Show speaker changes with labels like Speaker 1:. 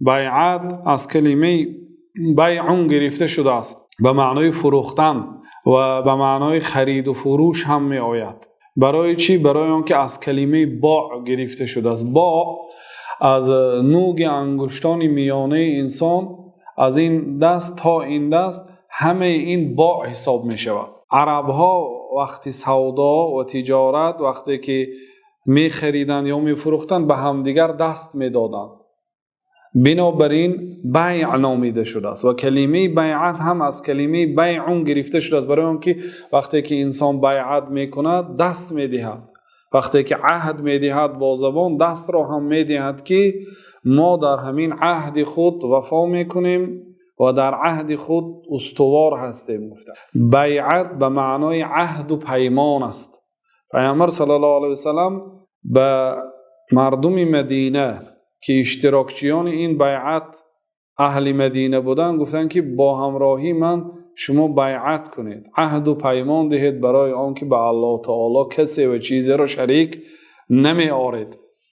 Speaker 1: Байъат аз калимаи байъун гирифта шудааст, ба маънои фурӯхтан ва ба маънои хариду фурӯш ҳам меояд. Барои чӣ? Барои онки аз калимаи боъ гирифта шудааст. Боъ аз нӯки ангуштони миёнаи инсон, аз ин даст то ин даст, ҳама ин боъ ҳисоб мешавад. Арабҳо вақте савдо ва тиҷорат, вақте ки мехариданд ё мефурӯхтанд, ба ҳамдигар даст медоданд. Бинобар ин байъ номида шудааст ва калимаи байъат ҳам аз калимаи байъун гирифта шудааст, барои онки вақте ки инсон байъат мекунад, даст медиҳад. Вақте ки аҳд медиҳад бо забон, дастро ҳам медиҳад, ки мо дар ҳамин аҳди худ вафо мекунем ва дар аҳди худ устувор ҳастем, гуфта. Байъат ба маънои аҳду паймон аст. Паёмбар саллаллоҳу алайҳи васаллам ба мардуми Мадина, ки иштирокчиёни ин байъат аҳли Мадина буданд, гуфтанд, ки бо ҳамроҳии ман шумо байъат кунед, аҳду паймон диҳед барои он ки ба Аллоҳи таъоло касе ва чизеро шарик намеоред.